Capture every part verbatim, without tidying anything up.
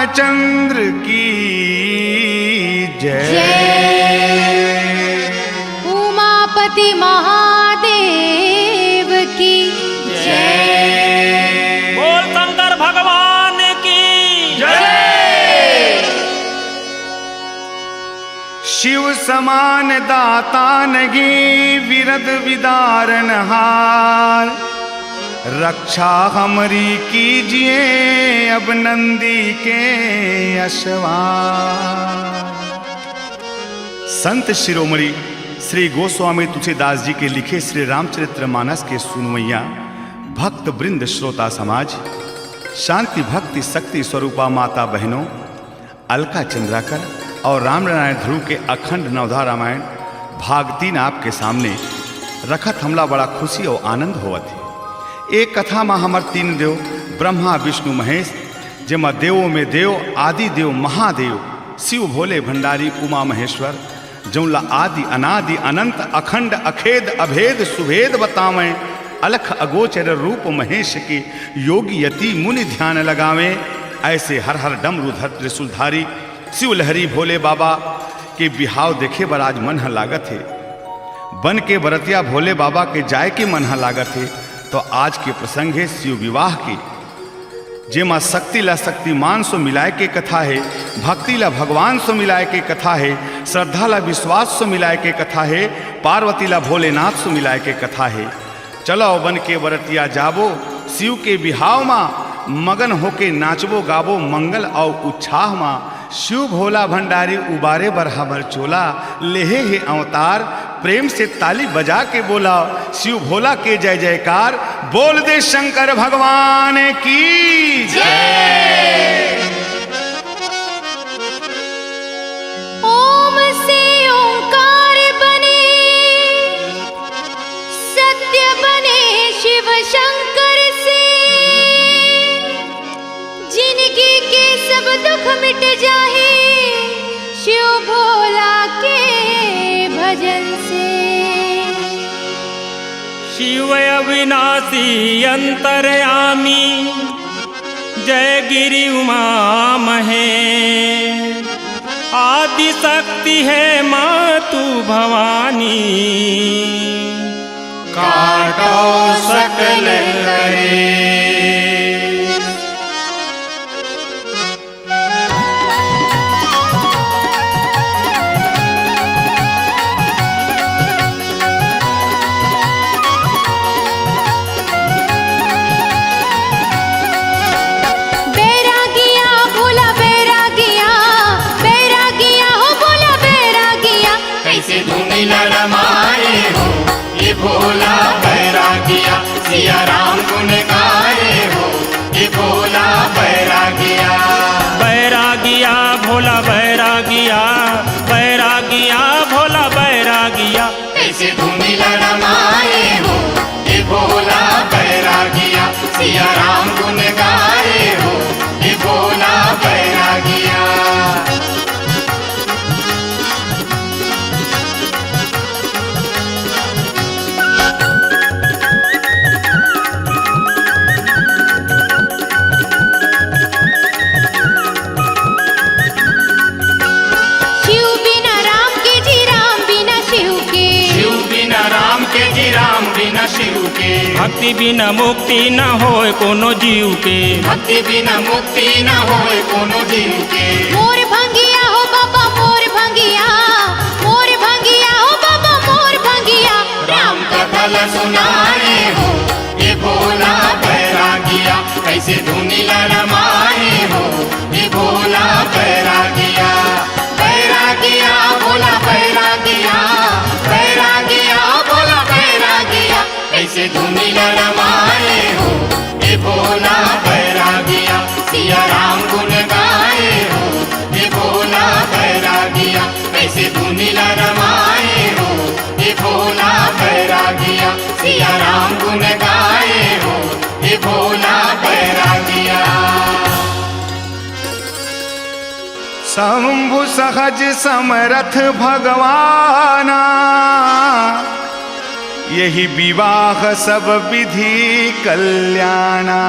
चंद्र की जय। जय। उमापति महादेव की जय। बोल शंकर भगवान की जय। शिव समान दाता नहीं, विरद विदारन हार। रक्षा हमरी कीजिए अब नंदी के असवार। संत शिरोमणि श्री गोस्वामी तुलसीदास जी के लिखे श्री रामचरित्र मानस के सुनवैया भक्त वृंद, श्रोता समाज, शांति भक्ति शक्ति स्वरूपा माता बहनों, अलका चंद्राकर और रामनारायण ध्रुव के अखंड नवधा रामायण भाग तीन आपके सामने रखत हमला बड़ा खुशी और आनंद होवत हे। ए कथा म हमर तीन देव ब्रह्मा, विष्णु, महेश, जेमा देवों में देव, आदि देव, महादेव, शिव भोले भंडारी, उमा महेश्वर, जौन ला आदि अनादि अनंत अखंड अखेद अभेद सुभेद बतावैं, अलख अगोचर रूप महेश के, योगी यति मुनि ध्यान लगावैं। ऐसे हर हर डमरू धर त्रिशूलधारी शिव लहरी भोले बाबा के बिहाव देखे बर आज मन ह लागत हे। बन के बरतिया भोले बाबा के जाय के मन ह लागत हे। तो आज के प्रसंग हे शिव विवाह के, जेमा शक्ति ला शक्तिमान सो मिलाय के कथा हे, भक्ति ला भगवान सो मिलाय के कथा हे, श्रद्धा ला विश्वास सो मिलाय के कथा हे, पार्वती ला भोलेनाथ सो मिलाय के कथा हे। चलो बन के बरतिया जाबो, शिव के बिहाव मा मगन होके नाचबो गाबो, मंगल अउ उच्छाह मा शिव भोला भंडारी उबारे बर हमर चोला, लेहे हे अवतार। प्रेम से ताली बजा के बोला शिव भोला के जय जयकार। बोल दे शंकर भगवान की जय। ओम से ओंकार बने, सत्य बने शिव शंकर से, जिनगी के सब दुख मिट जाही शिव भोला के भजन से। शिव अविनाशी अंतर्यामी, जय गिरि उमा महेश, आदि शक्ति हे मातु भवानी, काटो सकल कलेश। बैरागिया भोला बैरागिया, बैरागिया हो भोला बैरागिया। कैसे धुनी लड़माए हो ये भोला बैरागिया, सिया राम गुन गाए हो ये भोला बैरागिया। बैरागिया भोला बैरागिया, बैरागिया भोला बैरागिया। कैसे धुनी लड़माए हो ये भोला बैरागिया, सिया राम गुन गाए हो ये भोला बैरागिया। शिव बिना राम के जी, राम बिना शिव के। शिव बिना राम के जी, राम बिना शिव के। भक्ति बिना मुक्ति न होय कोनो जीव के। भक्ति बिना मुक्ति न होय कोनो जीव के। मोर भंगिया हो बाबा मोर भंगिया, मोर भंगिया हो बाबा मोर भंगिया। राम कथा ला सुनाए हो ये भोला बैरागिया, कैसे धुनी लड़माए हो ये भोला बैरागिया। बैरागिया भोला बैरागिया, बैरागिया भोला बैरागिया। कैसे धुनी लड़माए हो ये भोला बैरागिया, सिया राम गुन गाए हो ये भोला बैरागिया। कैसे धुनी लड़माए हो ये भोला बैरागिया, सिया राम गुन गाए हो ये भोला बैरागिया। शंभु सहज समरथ भगवाना, यही विवाह सब विधि कल्याणा।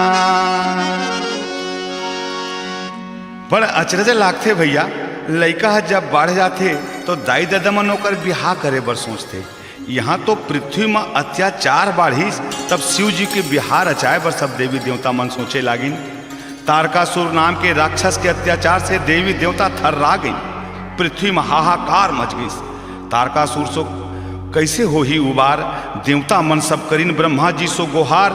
बड़ अचरज लागथे भैया, लइका ह जब बाढ़ जाथे तो दाई ददा मन ओकर बिहाव करे बर सोचथे। यहाँ तो पृथ्वी म अत्याचार बाढ़िस, तब शिव जी के बिहाव रचाए बर सब देवी देवता मन सोचे लागिन। तारकासुर नाम के राक्षस के अत्याचार से देवी देवता थर्रा गइन, पृथ्वी म हाहाकार मच गइस। तारकासुर सो कइसे होही उबार? देवता मन सब करिन ब्रह्मा जी सो गोहार।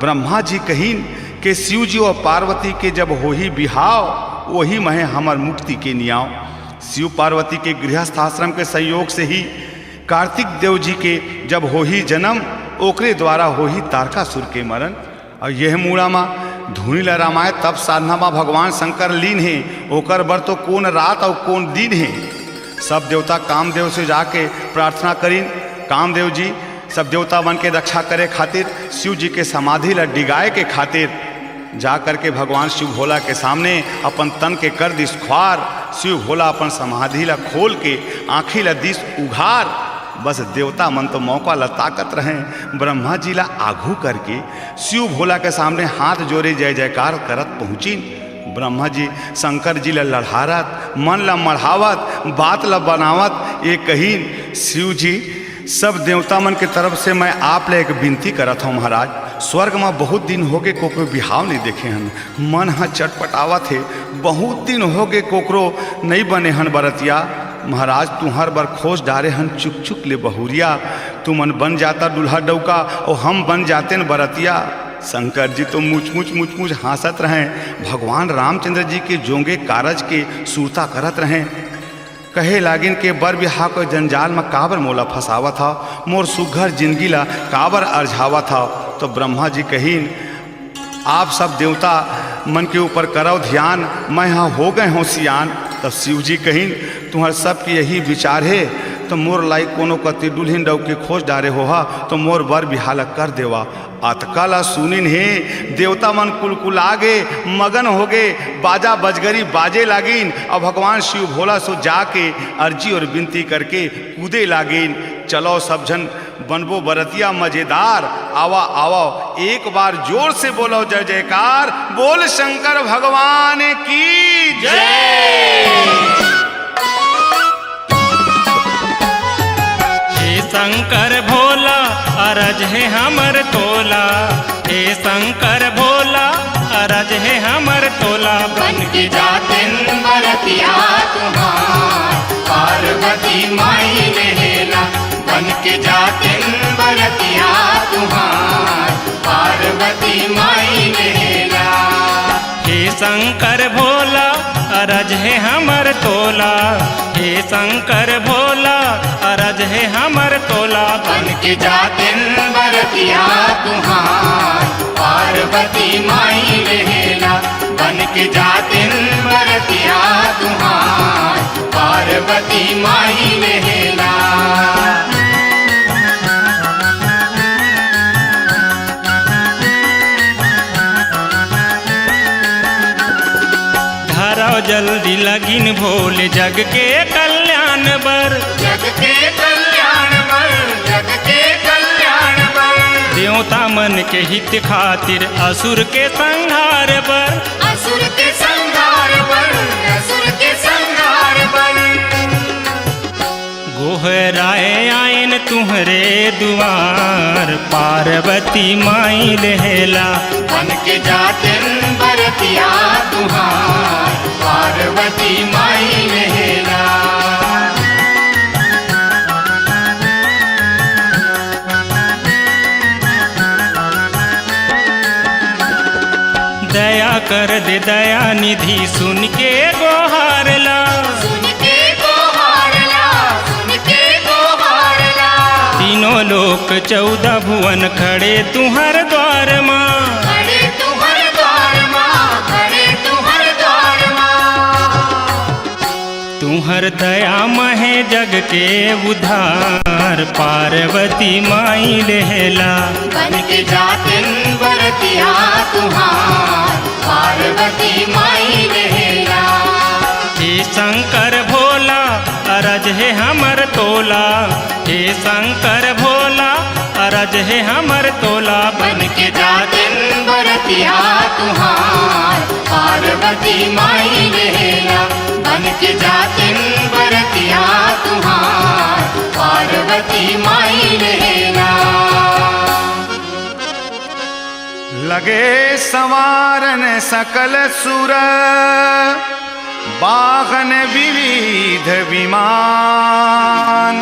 ब्रह्मा जी कहिन के शिव जी अउ पार्वती के जब होही बिहाव, ओही महे हमर मुक्ति के नियाव। शिव पार्वती के गृहस्थ आश्रम के संयोग से ही कार्तिक देव जी के जब होही जन्म, ओकरे द्वारा होही तारकासुर के मरण। अउ यह मूड़ा म धुनी ल रमाए तप साधना म भगवान शंकर लीन हे, ओकर बर तो कोन रात अउ कोन दिन हे। सब देवता कामदेव से जाके प्रार्थना करिन, कामदेव जी सब देवता मन के रक्षा करे खातिर, शिव जी के समाधि ल डिगाए के खातिर जा करके भगवान शिव भोला के सामने अपन तन के कर दिस खुवार। शिव भोला अपन समाधि ल खोल के आँखी ल दिस उघार। बस देवता मन तो मौका ल ताकत रहें, ब्रह्मा जी ल आघू करके शिव भोला के सामने हाथ जोरे जय जयकार करत पहुँचिन। ब्रह्मा जी शंकर जी ल लड़हारत, मन ल मढ़ावत, बात ल बनावत ये कहिन, शिव जी, सब देवता मन के तरफ से मैं आप ले एक विनती करत हौं महाराज, स्वर्ग म बहुत दिन होगे कोकरो बिहाव नइ देखे हन, मन ह चटपटावत हे, बहुत दिन होगे कोकरो नइ बने हन बरतिया। महाराज तुंहर बर खोज डारे हन चुक चुक ले बहुरिया, तुमन बन जाता दूल्हा डउका अउ हम बन जातेन बरतिया। शंकर जी तो मुचमुच मुचमुच हाँसत रहें, भगवान रामचंद्र जी के जोंगे कारज के सुरता करत रहें। कहे लागिन के बर बिहाव के जंजाल म काबर मोला फंसावत हव, मोर सुघर जिनगी ल काबर अरझावत हव। तो ब्रह्मा जी कहिन, आप सब देवता मन के ऊपर करव ध्यान, मैं ह हो गए हौं सियान। तब शिव जी कहिन, तुंहर सबके यही विचार हे, तो मोर लाइक कोनो कति दुल्हिन डउकी खोज डारे होहा, तो मोर बर बिहाव ल कर देवा। अतका ला सुनिन हे, देवता मन कुलकुला गे, मगन होगे, बाजा बजगरी बाजे लागिन। अब भगवान शिव भोला सो जाके अर्जी अउ विनती करके कूदे लागिन। चलो सब झन बनबो बरतिया मजेदार, आवा आवा एक बार जोर से बोलो जय जयकार, बोल शंकर भगवान की जय। हे शंकर भोला, अरज हे हमर तोला। हे शंकर भोला, अरज हे हमर तोला। बन के जातेन बरतिया तुंहर, पार्वती माई लेहेला। बन के जातेन बरतिया तुंहर, पार्वती माई लेहेला। हे शंकर भोला, अरज हे हमर तोला। हे शंकर भोला, अरज हे हमर तोला। बन के जातेन बरतिया तुंहर, पार्वती माई लेहेला। बन के जातेन बरतिया तुंहर, पार्वती माई लेहेला। धरव जल्दी लगिन भोले जग के कल्याण बर। जग के कल्याण बर, जग के कल्याण बर। देवता मन के हित खातिर असुर के संहार बर। असुर के संहार बर, असुर के संहार बर। गोहराए आएन तुंहरे दुआर, पार्वती माई लेहेला। बन के जातेन बरतिया तुंहर, पार्वती माई लेहेला। दया कर दे दया निधि, सुन के गोहार ला। सुन के गोहार ला, सुन के गोहार ला। तीनों लोक चौदह भुवन खड़े तुंहर द्वार मा। खड़े तुंहर द्वार मा, खड़े तुंहर द्वार मा। तुंहर दया महे जग के उद्धार, पार्वती माई लेहेला। बन के जातेन बरतिया तुंहर, पार्वती माई लेहेला। हे शंकर भोला, अरज हे हमर तोला। हे शंकर भोला, अरज हे हमर तोला। बन के जातेन बरतिया तुंहर, पार्वती माई लेहेला। के संवारन सकल सुर, वाहन विविध विमान।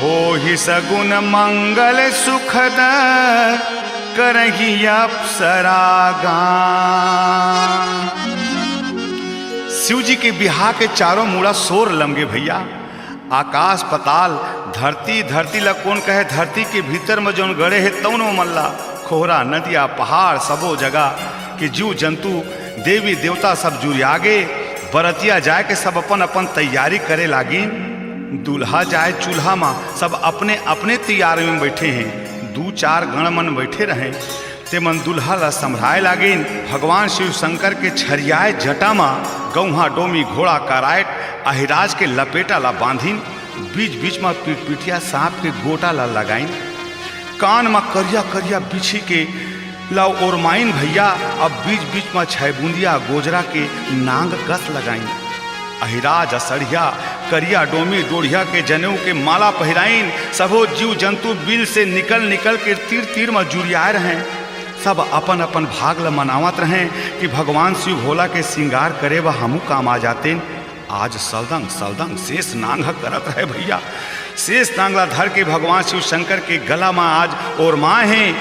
होहि सगुन मंगल सुखद, करही अप्सरा गान। शिव जी के बिहाव के चारों मुड़ा सोर लमगे भइया। आकाश पताल, धरती, धरती ला कोन कहे, धरती के भीतर म जउन गड़े हे तउन ओमन ला, खोहरा, नदिया, पहाड़, सबो जगह के जीव जंतु, देवी देवता सब जुरियागे। बरतिया जाए के सब अपन अपन तैयारी करे लागिन। दूल्हा जाए चूल्हा म सब अपने अपने तैयारी म बइठे हें। दू चार गण मन बइठे रहें। तेमन दूल्हा ला संभराए लागिन। भगवान शिव शंकर के छरियाए जटा म गौहा, डोमी, घोड़ा, कराएट, अहिराज के लपेटा ला बांधिन। बीच बीच म पिटपिटिया सांप के गोटा ला लगाइन। कान म करिया करिया बिछी के ला ओरमाइन भइया। अब बीच बीच म छै बुंदिया गोजरा के नांग कस लगाइन। अहिराज असड़िया करिया डोमी डोढ़िया के जनेऊ के माला पहिराइन। सबो जीव जंतु बिल से निकल निकल के तीर तीर म जुरियाए रहें। सब अपन अपन भाग ल मनावत रहें कि भगवान शिव भोला के सिंगार करे बर हमू काम आ जातेन। आज सलदंग सलदंग शेष नांग ह करत रहे भइया। शेष नांग ला धर के भगवान शिव शंकर के गला म आज ओरमाए हें।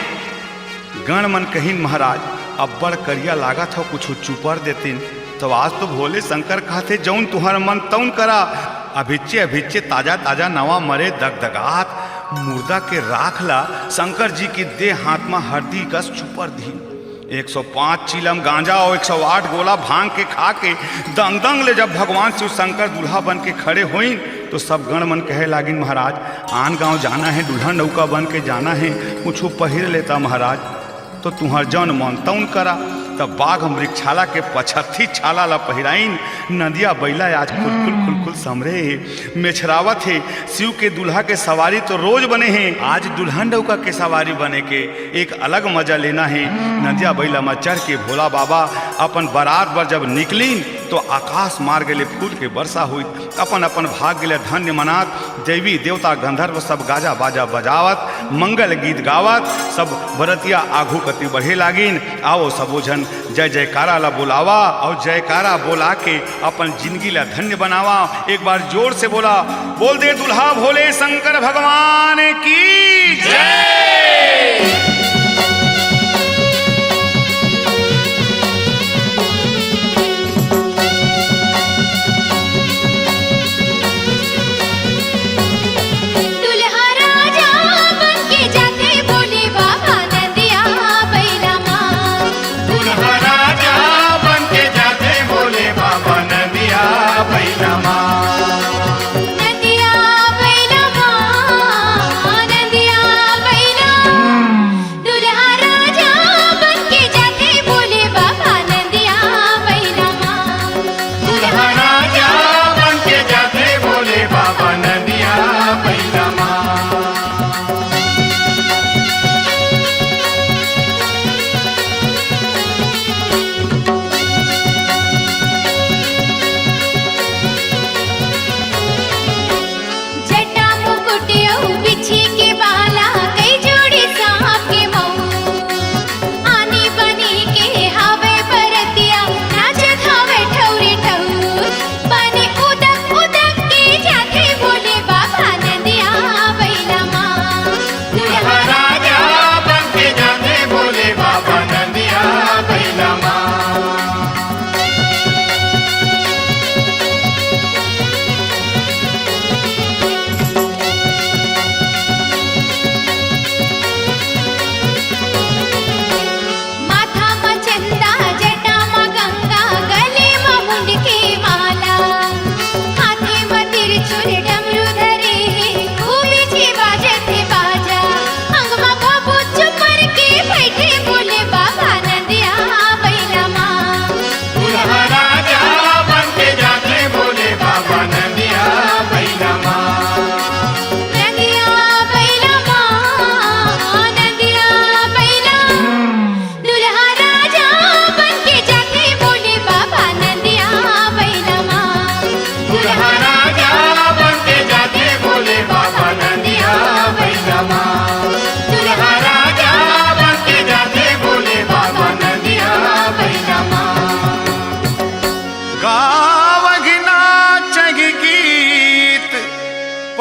गण मन कहिन, "महाराज, अब्बड़ करिया लागत हव, कुछु चुपर देतिन।" तो आज तो भोले शंकर कहथे, "जउन तुंहर मन तउन करा।" अभिच्चे अभिच्चे ताजा ताजा नवा मरे दगदगात मुर्दा के राख ला शंकर जी के देह हाथ म हरदी कस चुपर दिहिन। एक सौ पाँच चीलम गांजा अउ एक सौ आठ गोला भांग के खा के दंग दंग ले जब भगवान शिव शंकर दूल्हा बन के खड़े होइन, तो सब गण मन कहे लागिन, "महाराज, आन गांव जाना हे, दुल्हन नौका बन के जाना हे, कुछु पहिर लेता महाराज।" तो तुंहर जउन मन तउन करा। तब बाघ मृगछाला के पछत्थी छाला ला पहिराइन। नदिया बइला आज खुलखुल खुलखुल समरे हे, मेछरावत हे। शिव के दूल्हा के सवारी तो रोज बने हे, आज दुल्हन नौका के सवारी बने के एक अलग मजा लेना हे। नदिया बइला म चढ़ के भोला बाबा अपन बरात बर जब निकलिन, तो आकाश मार्ग ले फूल के वर्षा होइस। अपन अपन भाग्य ले धन्य मनात देवी देवता गंधर्व सब गाजा बाजा बजावत मंगल गीत गावत सब बरतिया आघू कति बढ़े लागिन। आवो सबो झन जय जयकारा ला बोलावा अउ जयकारा बोला के अपन जिंदगी ला धन्य बनावा। एक बार जोर से बोला, बोल दे दुल्हा भोले शंकर भगवान की जय। दुल्हा राजा बन के जाथे भोले बाबा नंदिया बैला मा। दुल्हा राजा बन के जाथे भोले बाबा नंदिया बैला मा। नंदिया बैला मा, नंदिया बैला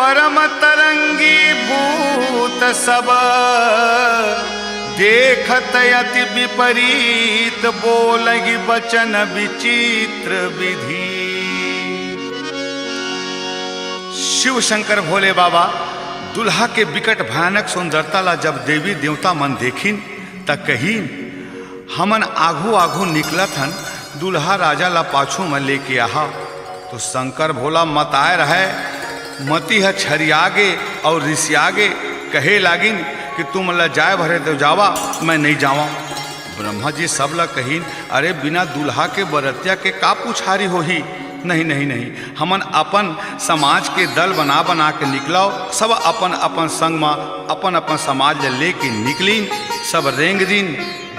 परम तरंगी भूत सब, देखत अति विपरीत बोलहि बचन विचित्र विधि। शिव शंकर भोले बाबा दुल्हा के बिकट भयानक सुंदरता ला जब देवी देवता मन देखिन, त कहिन, "हमन आघू आघू निकलत हन, दुल्हा राजा ला पाछू म लेके आहा।" तो शंकर भोला मताए रहय, मति ह छरिया गे अउ रिसिया गे, कहे लागिन कि तुम ला जाए भरे तो जावा, मैं नइ जावंव। ब्रह्मा जी सब ला कहिन, "अरे, बिना दुल्हा के बरतिया के का पुछारी होही? नहीं, नहीं, नहीं, हमन अपन समाज के दल बना बना के निकलव।" सब अपन अपन संग म अपन अपन समाज ल लेके निकलिन। सब रेंग दिन।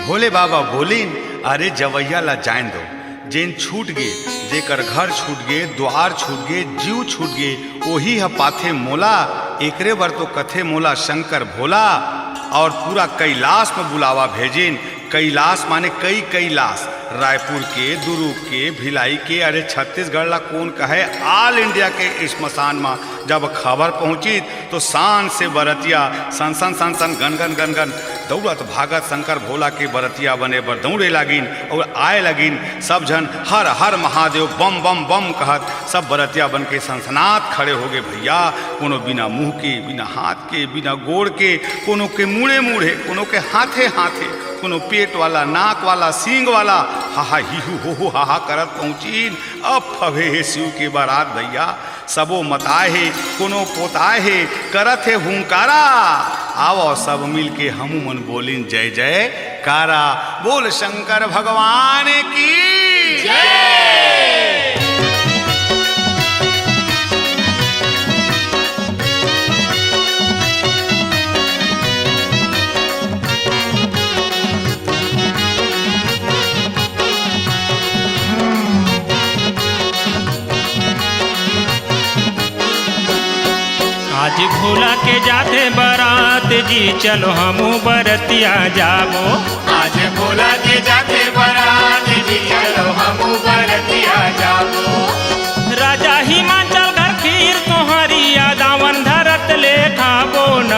भोले बाबा बोलिन, "अरे, जवैया ला जान दो, जेन छूट गे, जेकर घर छूट गे, द्वार छूट गे, जीव छूट गे, ओही ह पाथे मोला। एकरे बर तो कथे मोला शंकर भोला।" और पूरा कैलाश म बुलावा भेजिन। कैलाश माने कई कैलाश, रायपुर के, दुर्ग के, भिलाई के, अरे छत्तीसगढ़ ला कौन कहे, all India के स्मशान म जब खबर पहुंचिस तो शान से बरतिया सन सन सन सन गन गन गन गन दौड़त भागत शंकर भोला के बरतिया बने बर दौड़े लागिन और आए लागिन। सब झन हर हर महादेव बम बम बम कहत सब बरतिया बन के सनसनात खड़े हो गे। भैया, कोनो बिना मुंह के, बिना हाथ के, बिना गोड़ के, कोनो के मुड़े मुड़े, कोनो के हाथे हाथे, कोनो पेट वाला, नाक वाला, सींग वाला, हा हा ही हू हो हो हा हा करत पहुंचिन। अब फवे हे शिव के बारात भैया, सबो मताए हे, कोनो पोताए हे, करत हे हुंकारा। आवो सब मिल के हमू मन बोलिन जय जयकारा। बोल शंकर भगवान की जय। आज भोला के जाथे बरात जी, चलो हमू बरतिया जाबो। आज भोला के जाथे बरात जी, चलो हमू बरतिया जाबो। राजा हिमाचल घर खीर सोहरिया दावन धरत ले खाबो न।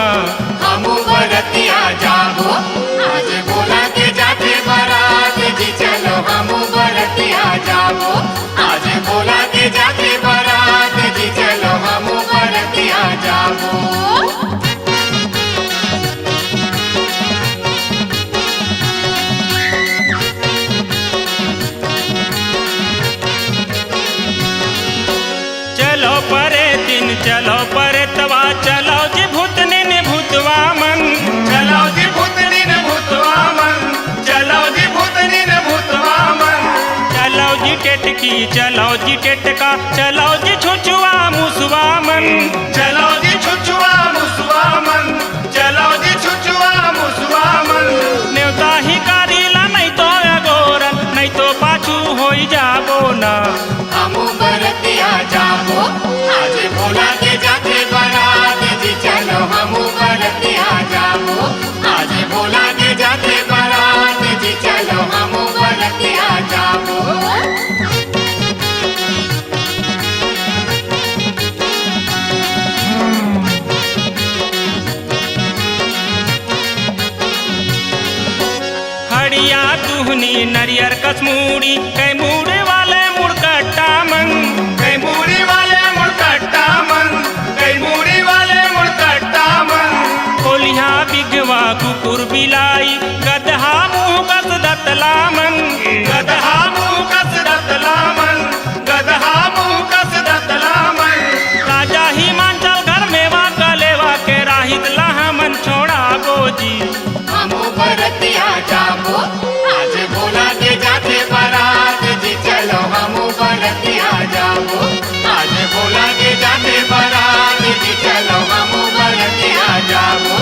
हमू बरतिया जाबो। आज भोला के जाथे बरात जी, चलो हमू बरतिया जाबो। आज भोला के जाथे बरात जी, चलो हमू बरतिया जाबो। चलो परे दिन, चलो परे तवा, चलो जी भूतनिन भूतवा मन। चलो जी भूतनिन भूतवा मन, चलो जी भूतनिन भूतवा मन। चलो जी टेटकी, चलो जी टेटका, चलो जी छुछुआ मुसवा मन। चलो जी छुछुआ मुसवा मन, चलो जी छुछुआ मुसवा मन। नेवता ही कारीला नहीं तो अगोरन, नहीं तो पाछू होई जाबो ना। हमू बरतिया जाबो, आज भोला के जाथे बरात जी, चलो हमू बरतिया जाबो। आज भोला के जाथे बरात जी, चलो हमू बरतिया जाबो। हड़िया दुहनी नरियर कस मूड़ी, कई मूड़ी वाले मुड़कट्टा मन। कई मूड़ी वाले मुड़कट्टा मन, कई मूड़ी वाले मुड़कट्टा मन। कोलिहा बिगवा कुकुर बिलाई, गदहा मुंह कस दतला मन। गदहा मुंह कस दतला मन, गदहा मुंह कस दतला मन। राजा हिमांचल घर मेवा कलेवा के राहित ला हमन छोड़ाबो जी। हमू बरतिया जाबो, आज भोला के जाथे बरात जी, चलो हमू बरतिया जाबो। आज भोला के जाथे बरात जी, चलो हमू बरतिया जाबो।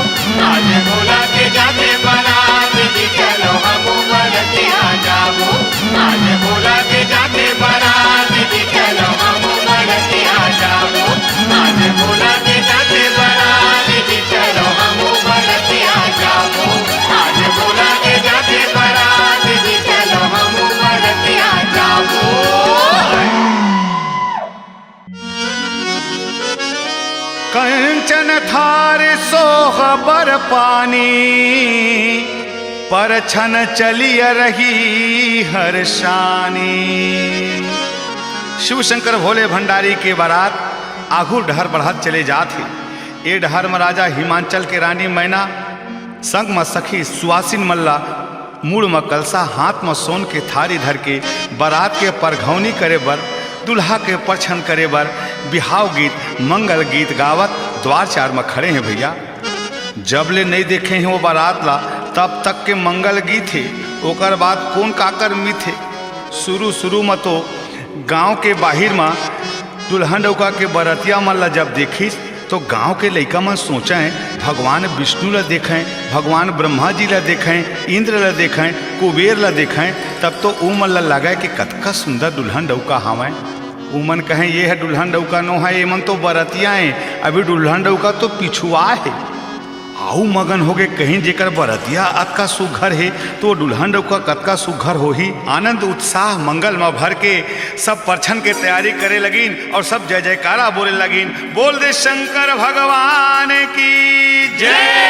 आज भोला के जाथे बरात जी, चलो हमू बरतिया जाबो। आज भोला के जाथे बरात जी, चलो हमू बरतिया जाबो। आज भोला के जाथे बरात जी, चलो हमू बरतिया जाबो। आज भोला के जाथे बरात जी, चलो हमू बरतिया जाबो। चन थार सोह बर पानी, परछन चलिय रही हर शानी। शिव शंकर भोले भंडारी के बारात आघू डहर बढ़त चले जात हे। ए डहर म राजा हिमांचल के रानी मैना संग म सखी सुवासिन मन ला मुड़ म कलसा, हाथ म सोन के थारी धर के बरात के परघौनी करे बर, दुल्हा के परछन करे बर बिहाव गीत, मंगल गीत गावत द्वार चार म खड़े हे भैया। जब ले नइ देखे हे वो बरात ला, तब तक के मंगल गीत हे, ओकर बाद कोन काकर मीत हे। शुरू-शुरू म तो गांव के बाहिर म दुल्हन डउका के बरतिया मन ला जब देखिस, तो गांव के लइका मन सोचें, भगवान विष्णु ला देखें, भगवान ब्रह्मा जी ला देखें, इंद्र ला देखें, कुबेर ला देखें, तब तो उमन ला लगे कि कतका सुंदर दुल्हन डउका हावय। उमन कहें, "ये ह दुल्हन डउका नो हे, एमन तो बरतिया हे, अभी दुल्हन डउका तो पिछुआ हे।" आऊ मगन होगे कहिन, "जेकर बरतिया अतका सुघर हे, तो दुल्हन डउका कतका सुघर होही।" आनंद उत्साह मंगल म भर के सब परछन के तैयारी करे लगिन और सब जय जयकारा बोले लगिन, "बोल दे शंकर भगवान की जय।"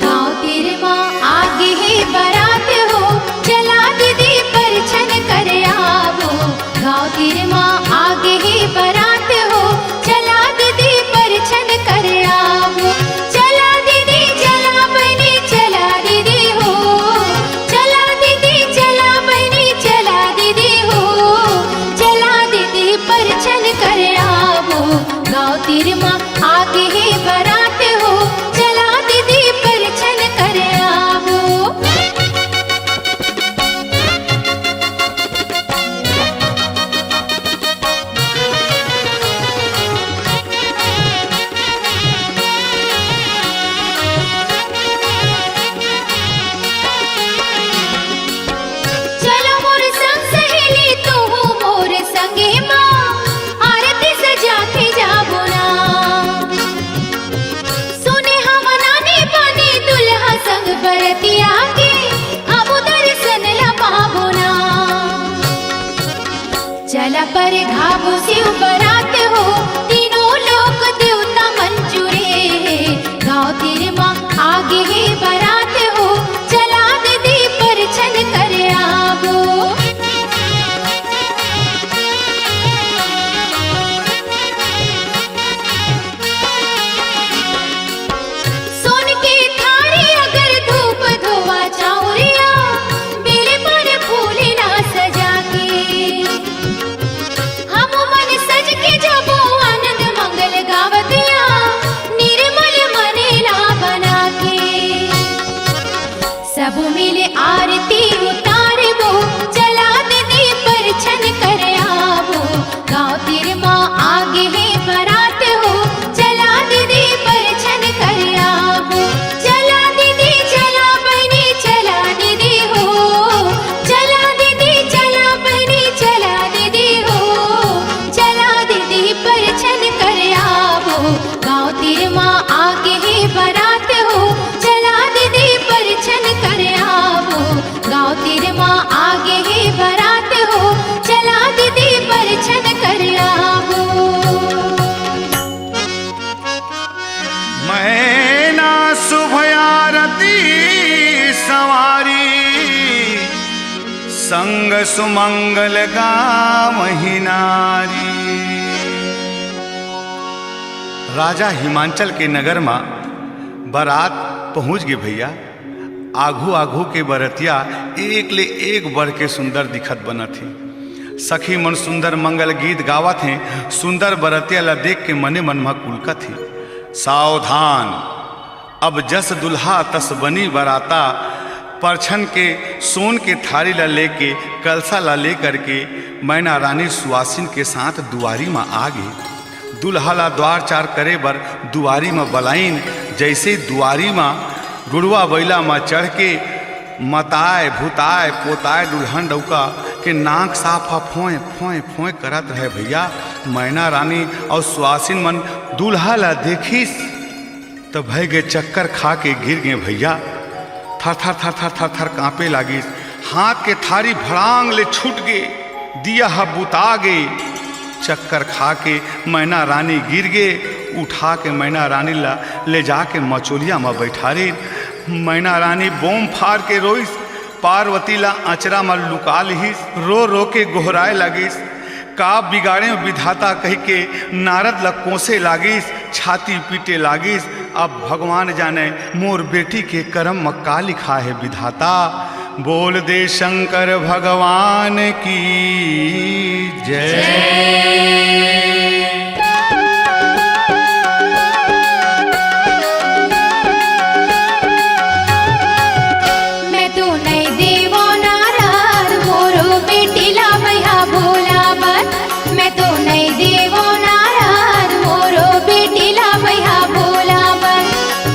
गांव तीर म आगे हे बरात हो, चला दीदी परछन कर आबो। गांव तीर म आगे हे बरात हो, चला दीदी परछन कर आबो। चला दीदी, चला बहिनी, चला दीदी हो। चला दीदी, चला बहिनी, चला दीदी हो। चला दीदी परछन कर आबो। गांव तीर म आगे हे बरात हो, चला दीदी परछन कर आबो। चला मोर संग सहेली, तू मोर संगे मा, आरती सजा के जाबो ना। सुने हवा नानी पानी दुल्हा संग बरतिया के, अब दर्शन ला पाबो ना। चला परघाबो शिव बरात हो, तीनों लोक देवता मन जुरे हे। गांव तीर म आगे हे बरात हो, चला दीदी परछन कर आबो। सोन के थारी अगर धूप धोवा चाउरिया, बेल पर फूल ला सजा के। हम मन सज के जाबो आनंद मंगल गावतिया, निर्मल मन ला बना के। सब मिल आरती उतारबो, चला दीदी परछन कर आबो। गांव तीर म आगे हे बरात हो, चला दीदी परछन कर आबो। चला दीदी, चला बहिनी, चला दीदी हो। चला दीदी, चला बहिनी, चला दीदी हो। चला दीदी परछन कर आबो। गांव तीर म आगे हे बरात हो, चला दीदी परछन कर आबो। गांव तीर म आगे हे बरात हो, चला दीदी परछन कर आबो। मैना शुभ आरती संवारी, संग सुमंगल गावही नारी। राजा हिमांचल के नगर म बरात पहुंच गे भैया। आघू आघू के बरतिया एक ले एक बढ़ के सुंदर दिखत बनत हे। सखी मन सुंदर मंगल गीत गावत हें। सुंदर बरतिया ला देख के मने मन म कुलकत हे। सावधान, अब जस दुल्हा तस बनी बराता, परछन के सोन के थारी ला लेके, कलसा ला लेकर के मैना रानी सुवासिन के साथ दुआरी म आ गे। दूल्हा ला द्वार चार करे बर दुआरी म बलाइन। जइसे दुआरी म गुड़वा बइला म चढ़ के मताय, भुताय, पोताय दुल्हन डउका के नाक साफ ह फोंय, फोंय, फोंय करत रहे भइया। मैना रानी अउ सुवासिन मन दूल्हा ला देखिस त भय गे चक्कर खा के गिर गे भइया। थर थर थर थर थर थर कांपे लागिस। हाथ के थारी भड़ांग ले छूट गे, दिया ह बुता गे। चक्कर खा के मैना रानी गिर गे। उठा के मैना रानी ला ले जाके मचोलिया म बैठारिन। मैना रानी बोम फार के रोइस, पार्वती ला अचरा म लुका लिहिस, रो रो के गोहराए लागिस। का बिगाड़े विधाता कहिके नारद ल कोसे लागिस, छाती पीटे लागिस। अब भगवान जाने मोर बेटी के करम म का लिखा हे विधाता। बोल दे शंकर भगवान की जय। मैं तो नइ देवो नारद, मोरो बेटी ला बइहा भोला बर। मैं तो नइ देवो नारद, मोरो बेटी ला बइहा भोला बर।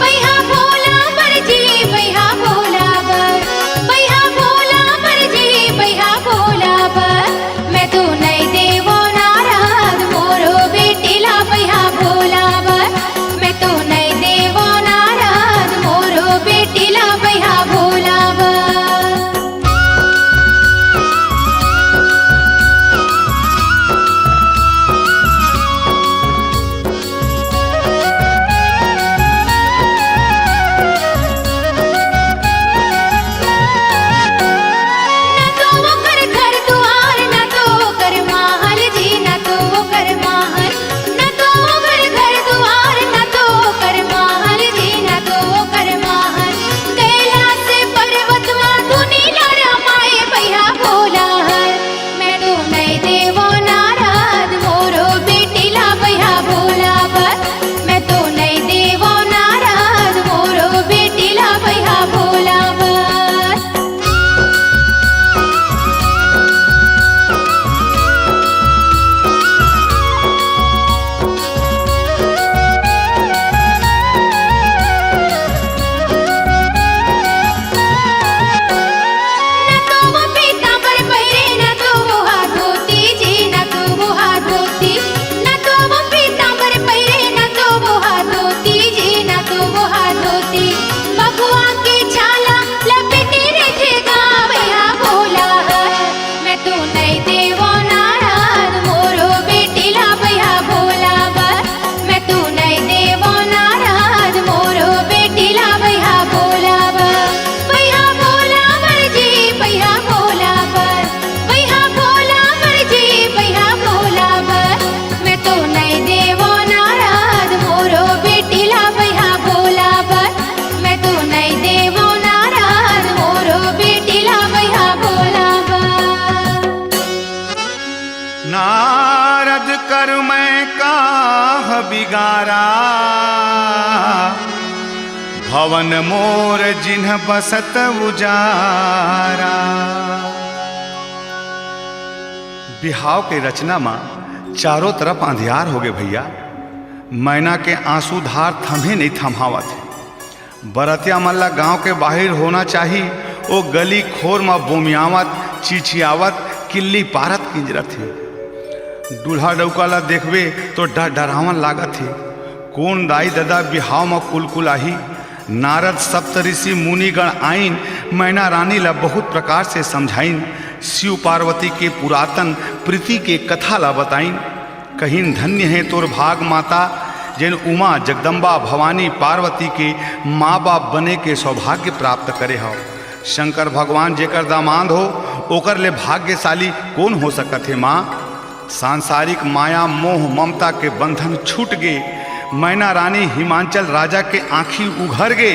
बइहा भोला बर जी, बइहा भोला बर। बइहा भोला बर जी, बइहा भोला बर। मैं तो नइ देवो नारद, मोरो बेटी ला बइहा भोला बर। मैं तो नइ देवो नारद, मोरो बेटी ला बइहा भोला बर। न तो ओकर घर दुआर, न तो ओकर महल जी, न तो ओकर महल। न तो ओकर घर दुआर, न तो ओकर महल जी, न तो ओकर महल। कैलाश पर्वत मा धुनी ला रमाए बइहा भोला हर। मैं तो नइ देवो नारद, मोरो बेटी ला बइहा भोला बर। मैं तो नइ देवो नारद, मोरो बेटी ला बइहा भोला बर। न तो वो पीतांबर पहिरे, न तो वो हा धोती जी, न तो वो हा धोती। न तो वो पीतांबर पहिरे, न तो वो हा धोती जी, न तो वो हा धोती। बघवा के छाला लपेटे रहिथे गा बइहा भोला हर। मैं तो नइ देवो नारद, मोरो बेटी ला बइहा भोला बर। मैं तो नइ देवो नारद, मोरो बेटी ला बइहा भोला बर। बइहा भोला बर जी, बइहा भोला बर। बइहा भोला बर जी, बइहा भोला बर। मैं तो नइ देवो नारद, मोरो बेटी ला बइहा भोला बर। मैं तो नइ देवो नारद, मोरो बेटी ला बइहा भोला बर। नारद कर मैं काह बिगारा, भवन मोर जिन्ह बसत उजारा। बिहाव के रचना म चारों तरफ अंधियार होगे भइया। मैना के आंसू धार थमहे नइ थमहावत हे। बरतिया मन ला गांव के बाहिर होना चाही, ओ गली खोर म बोमियावत, चिचियावत, किल्ली पारत किंजरत हे। दूल्हा डउका ला देखबे तो डर डरावन लागत हे। कोन दाई ददा बिहाव म कुलकुलाही? नारद सप्तऋषि मुनिगण आइन, मैना रानी ला बहुत प्रकार से समझाइन। शिव पार्वती के पुरातन प्रीति के कथा ला बताइन। कहिन, धन्य हे तोर भाग माता, जेन उमा, जगदम्बा, भवानी, पार्वती के माँ बाप बने के सौभाग्य प्राप्त करे हव। शंकर भगवान जेकर दामाद हो, ओकर ले भाग्यशाली कोन हो सकत हे माँ? सांसारिक माया, मोह, ममता के बंधन छूट गे। मैना रानी हिमांचल राजा के आँखी उघर गे।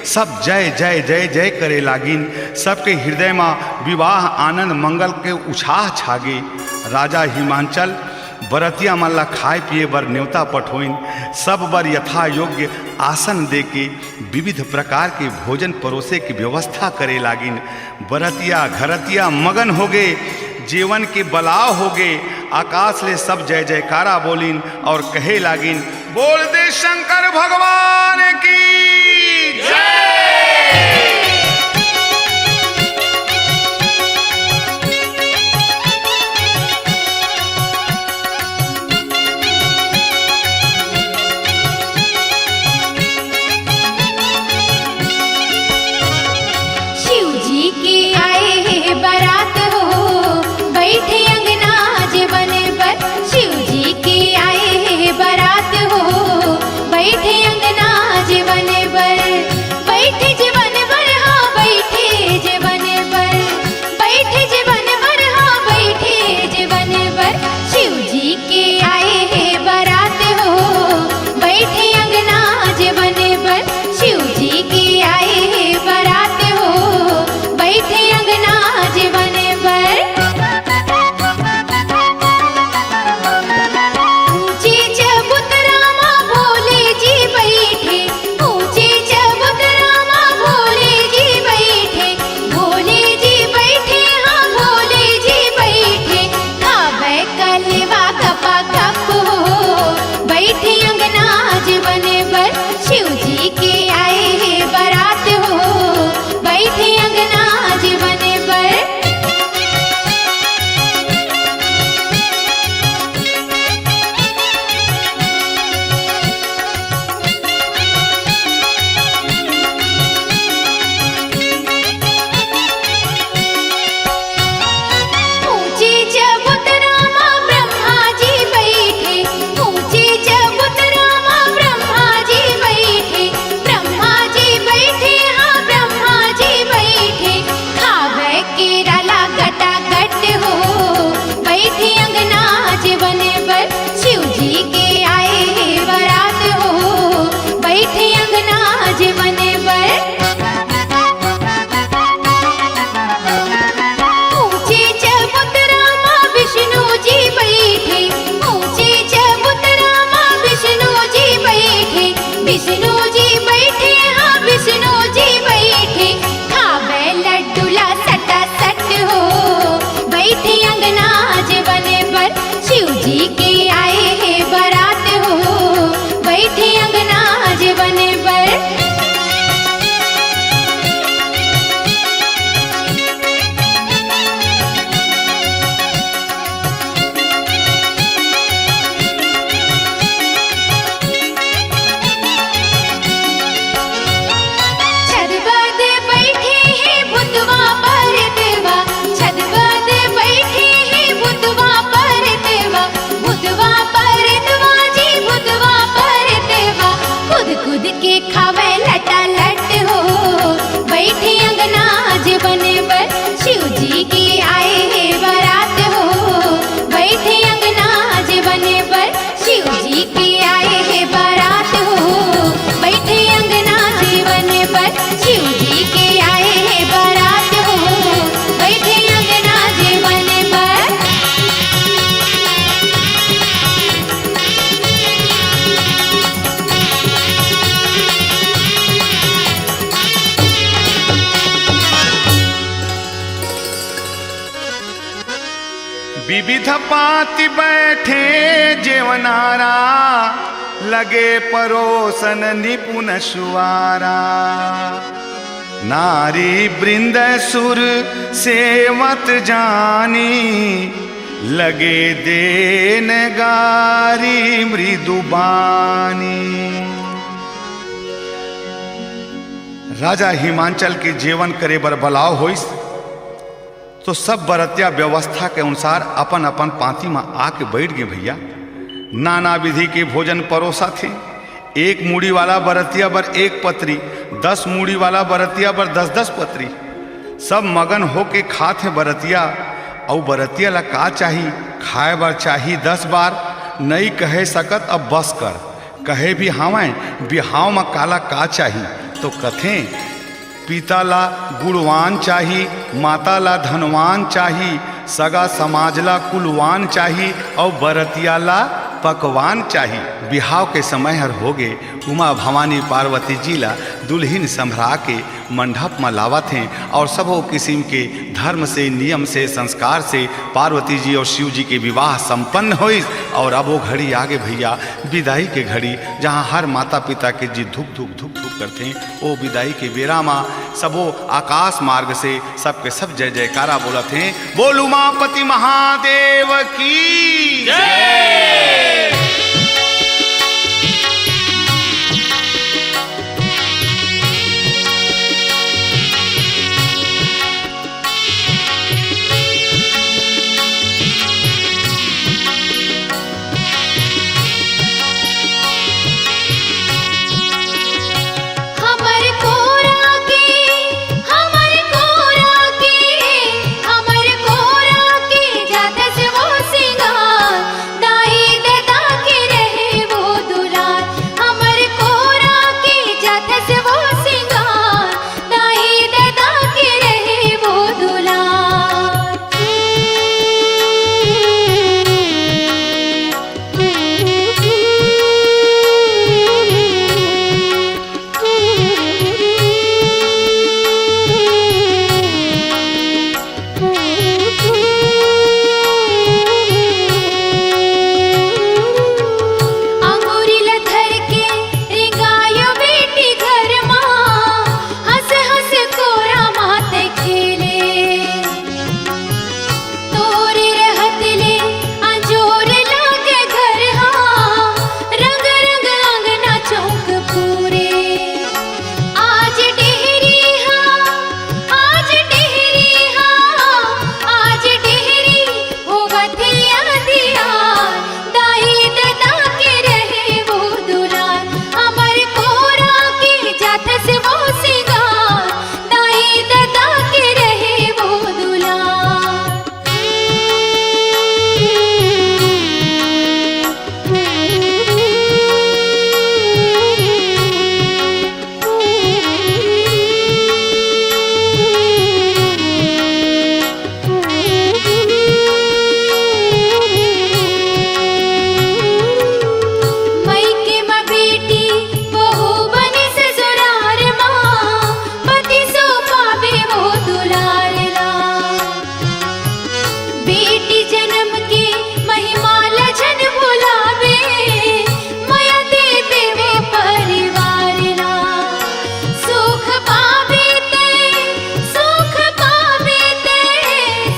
सब जय, जय, जय, जय करे लागिन। सबके हृदय म विवाह आनंद मंगल के उछाह छागे। राजा हिमांचल बरतिया मन ला खाए पिए बर नेवता पठोइन। सब बर यथा योग्य आसन देके विविध प्रकार के भोजन परोसे के व्यवस्था करे लागिन। बरतिया घरतिया मगन होगे, जेवन के बलाव होगे। आकाश ले सब जय जयकारा बोलिन और कहे लागिन, "बोल दे शंकर भगवान की जय।" शिव जी के आए हे बारात हो, बैठे अंगना जेवन बर। शिव जी के आए हे बारात हो, बैठे अंगना जेवन बर। बैठे जेवन बर, हाँ, बैठे जेवन बर। बैठे जेवन बर, हाँ, बैठे जेवन बर। शिव जी के आए हे बारात हो, बैठे अंगना जेवन बर। शिव जी के आए हे बारात हो, बैठे अंगना जेवन बर। ऊंचे चबूतरा मा भोले जी बैठे, ऊंचे चबूतरा मा भोले जी बैठे, भोले जी बैठे, हाँ, भोले जी बैठे। खावे कलेवा गपा गप हो, बैठे अंगना जेवन बर। शिव जी के आए हे बारात हो, बैठे अंगना जेवन बर। ऊंचे चबूतरा मा ब्रह्मा जी बैठे, ऊंचे चबूतरा मा ब्रह्मा जी बैठे, ब्रह्मा जी बैठे, हाँ, ब्रह्मा जी बैठे। खावे केरा ला गटागट हो, बैठे अंगना जेवन बर। शिव जी के आए हे बारात हो, बैठे अंगना जेवन बर। ऊंचे चबूतरा मा विष्णु जी बैठे, ऊंचे चबूतरा मा विष्णु जी बैठे, विष्णु जी बैठे, हाँ, विष्णु जी बैठे। खावे लड्डू ला सटा सट हो, बैठे अंगना जेवन बर। शिव जी के आए हे बारात हो, बैठे अंगना जेवन बर। छत बद बैठे हे भूतवा परतवा, छत बद बैठे हे भूतवा परतवा, भूतवा परतवा जी, भूतवा परतवा। कूद कूद के खावे लटा लट हो, बैठे अंगना जेवन बर। शिव जी के आए हे बारात हो, बैठे अंगना जेवन बर। शिव जी के आए हे बारात हो, बैठे अंगना जेवन बर। शिव जी के आए हे बारात हो, बैठे अंगना जेवन बर। विविध पांति बैठे जेवनारा, लगे परोसन निपुन सुवारा। नारी वृंद सुर सेवत जानी, लगे देन गारी मृदु बानी। राजा हिमांचल के जेवन करे बर बलाव होइस, तो सब बरतिया व्यवस्था के अनुसार अपन अपन पांती म आके बैठ गे भैया। नाना विधि के भोजन परोसा थे। एक मूड़ी वाला बरतिया बर एक पतरी, दस मूड़ी वाला बरतिया बर दस दस पतरी। सब मगन होके खात हे बरतिया। अउ बरतिया ला का चाही? खाए बर चाही दस बार। नइ कहे सकत अब बस कर, कहे भी हावय, बिहाव म काला का चाही? तो कथें, पिता ला गुणवान चाही, माता ला धनवान चाही, सगा समाज ला कुलवान चाही, अउ बरतिया ला पकवान चाही। बिहाव के समय हर होगे, उमा भवानी पार्वती जी ला दुल्हिन संभरा के मंडप म लावत हें और सबो किसिम के धर्म से, नियम से, संस्कार से पार्वती जी और शिव जी के विवाह संपन्न होइस। और अब वो घड़ी आगे भैया, विदाई के घड़ी, जहाँ हर माता पिता के जी धुक धुक धुक धुक करथे। ओ विदाई के बेरा म सबो आकाश मार्ग से सबके सब जय जयकारा बोलत हें। बोल उमापति महादेव की जय। हमर कोरा के, हमर कोरा के, हमर कोरा के जाथस वो सिंगार, दाई ददा के रहे वो दुलार। हमर कोरा के जाथस वो सिंगार, दाई ददा के रहे वो दुलार। अंगूरी ल धर के रिंगायो बेटी घर मा, हंस हंस कोरा मात खेले। तोरे रहत ले अंजोर लागे घर हा, रंग रंग अंगना चौक पूरे। आज डेहरी हा, आज डेहरी हा, आज डेहरी होवत हे अंधियार। दाई ददा के रहे वो दुलार, हमर कोरा के जाथस वो सिंगार। दाई ददा के रहे वो दुलार। मइके म बेटी बहू बने ससुरार मा, पति सो पावे वो दुलार ला। बेटी जनम के महिमा ल झन भुलावे, मया दे देवे परिवार ला। सुख पावे ते, सुख पावे ते,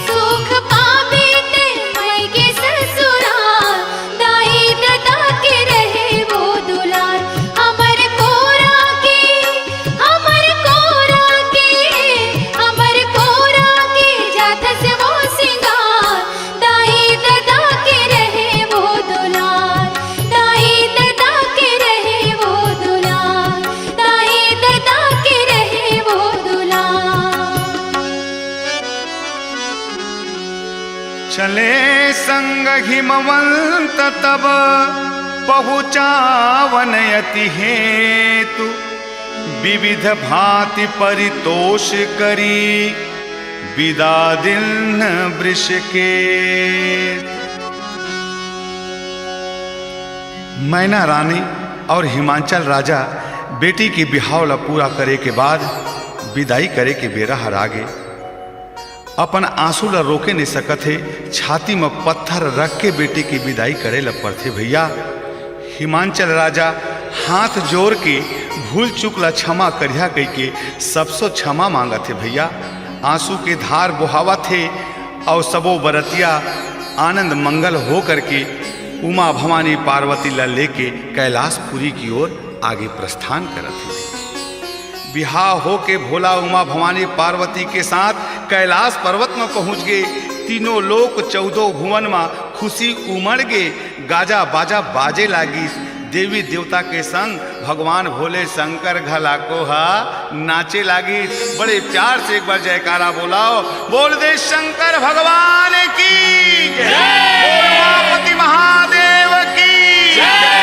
सुख पावे ते, मइके ससुरार। दाई ददा के रहे वो दुलार, हमर कोरा के, हमर कोरा के, हमर कोरा के जाथस वो सिंगार। दाई ददा के रहे वो दुलार, दाई ददा के रहे वो दुलार, दाई ददा के रहे वो दुलार। चले संग हिमवंत तब पहुँचावन अति हेतु, विविध भांति परितोष करी विदा दिन वृष के। मैना रानी और हिमांचल राजा बेटी के बिहाव ला पूरा करे के बाद विदाई करे के बेरा हर आगे। अपन आंसू ला रोके नइ सकत हे, छाती म पत्थर रख के बेटी के विदाई करे ला पड़थे भैया। हिमांचल राजा हाथ जोर के भूल चूक ला क्षमा करिहा कहिके सबसो क्षमा मांगत हे भैया। आंसू के धार बोहावत हे और सबो बरतिया आनंद मंगल हो करके उमा भवानी पार्वती ला लेके कैलाशपुरी की ओर आगे प्रस्थान करत हे। बिहाव होके भोला उमा भवानी पार्वती के साथ कैलाश पर्वत म पहुंच गे। तीनों लोक चौदह भुवन म खुशी उमड़ गे। गाजा बाजा बाजे लागिस। देवी देवता के संग भगवान भोले शंकर घला को हा नाचे लागिस। बड़े प्यार से एक बार जयकारा बोलाओ, बोल दे शंकर भगवान की जय। बोल उमापति महादेव की जय।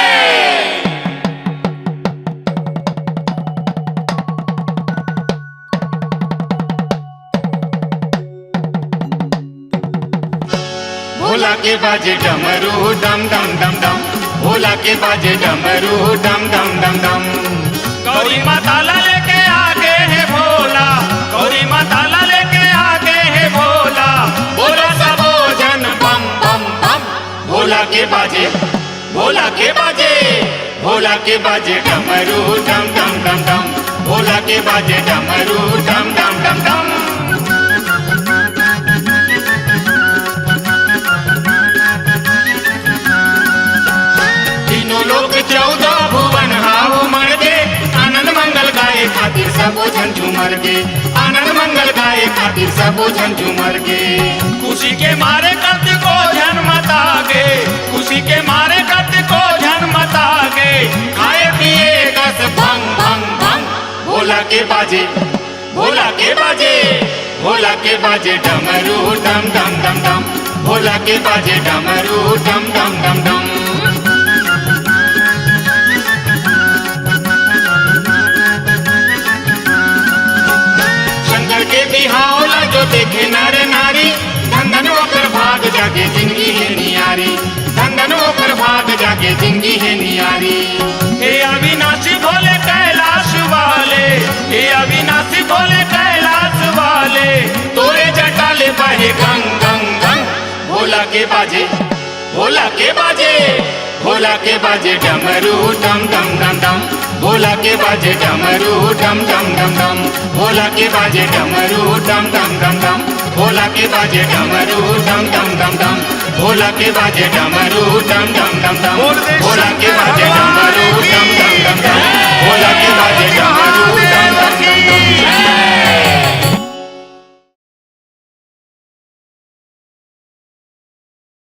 भोला के बाजे डमरू डम डम डम डम, भोला के बाजे डमरू डम डम डम डम। गौरी माता ला लेके आगे हे भोला, गौरी माता ला लेके आगे हे भोला, बोला सबो झन बम बम बम। भोला के बाजे, भोला के बाजे, भोला के बाजे डमरू डम डम डम डम, भोला के बाजे डमरू डम डम डम डम। तीनों लोक चौदह भुवन हाव मड़ गे, आनंद मंगल गाए खातिर सबो झन झूमर गे, आनंद मंगल गाए खातिर सबो झन झूमर गे। खुशी के मारे कतको झन मता गे, खुशी के मारे कतको झन मता गे, खाए पिए कस भंग भंग भंग। भोला के बाजे, भोला के बाजे, भोला के बाजे डमरू डम डम डम डम, भोला के बाजे डमरू डम डम डम डम। शंकर के बिहाव ला जो देखे नर नारी, धन धन ओकर भाग जागे जिंदगी हे नियारी, धन धन ओकर भाग जागे जिंदगी हे नियारी। हे अविनाशी भोले कैलाश वाले, हे अविनाशी भोले कैलाश वाले, तोरे जटा ले बहे गंग गंग गंग। भोला के बाजे, भोला के बाजे, भोला के बाजे डमरू डम डम डम डम, भोला के बाजे डमरू डम डम डम डम, भोला के बाजे डमरू डम डम डम डम, भोला के बाजे डमरू डम डम डम डम, भोला के बाजे डमरू डम डम डम डम, भोला के बाजे डमरू डम डम डम डम।